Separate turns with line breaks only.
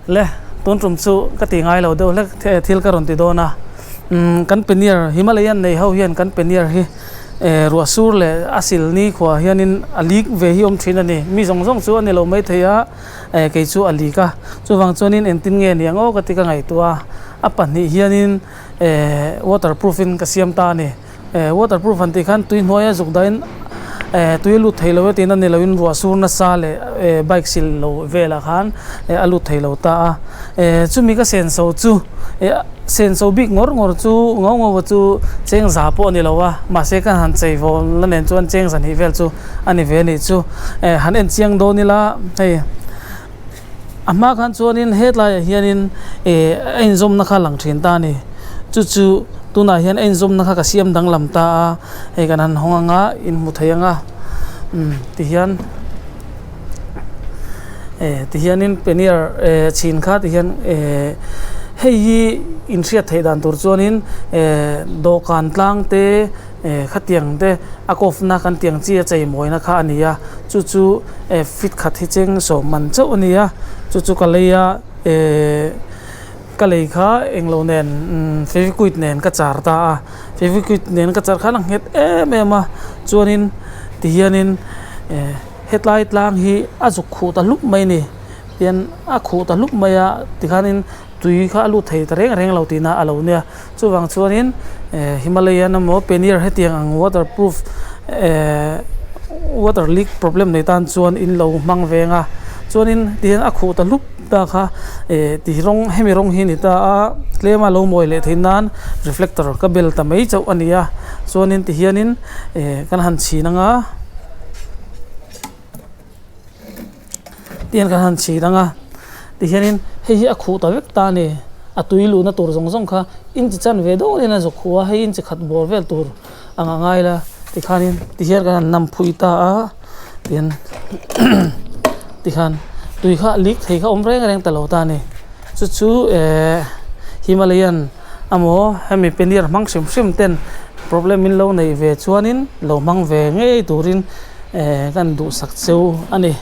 Le tun tum chu ka ti ngai lo deuh hlek thil ka rawn ti dawn a umm kan penier Himalayan nei ho hian kan penier hi eh ruah sur leh a sil ni khuah hianin a leak ve hi awm thin a ni mi zawng zawng chu a ni lo maithei a eh kei chu a leak a chuvang chuanin engtin nge niang aw ka ti ka ngaihtuah a a pahnih hianin eh waterproof in ka siam ta a ni. Eh waterproof han tih khan tui hnuaia zuk dahin eh tui a lut thei lo e tihna ni loin ruah sur nasa leh eh bike sil lo velah khan eh a lut thei lo ta a. Eh chumi ka senso chu eh senso bik ngawr ngawr chu ngau ngau chu cheng za pawh a ni lo a, mahse ka han chei vaw la nen chuan cheng zahnih vel chu a ni ve a nih chu. Eh han en chiang dawn ila hei a hma khan chuanin hetlaiah hianin eh a inzawmna kha a lang thin ta a ni chu chu tunah hian a inzawmna kha ka siam danglam ta a hei kan han hawng ang a in hmu thei ang a umm tihian eh tihianin penier eh chhin kha tihian eh hei hi inhriat theih dan tur chuanin eh dawhkan tlang te. Eh khatiang te a kawfna kan tiang chi a chei mawina kha a ni a chu chu eh fit khat hi cheng sawm man chauh a ni a chu chu ka lei a eh ka lei kha englo nen umm fevikwik nen ka char ta a fevikwik nen ka char khan a nghet em em a chuanin tihianin eh hetlai tlang hi a zuk khuh ta hlup mai a ni tian a khuh ta hlup mai a tikhanin tui kha a lut thei ta reng reng lo tihna a lo nia. Chuvang chuanin eh Himalayan emaw Penier hetiang ang waterproof eh water leak problem nei tan chuan in lo hmang veng a chuanin tihian a khuh ta hlup ta kha eh ti rawng hemi rawng hi a ni ta a tlema lo mawi leh theih nan reflector ka bel ta mai chauh a ni a chuanin tihianin eh kan han chhin anga tihian kan han chhin ang a tihianin hei hi a khuh ta vek ta a ni a tui luhna tur zawng zawng kha inchi chan ve dawnin a zawk khuh a hei inchi khat bawr vel tur ang a ngai la tikhanin tihian kan han nam phui ta a tihian tikhan tui kha leak thei kha awm reng reng ta lo ta a ni chu chu ehh Himalayan amaw hemi penier hmang hrim hrim ten problem in lo neih ve chuanin lo hmang ve ngei turin. Eh kan duhsak cheu a ni.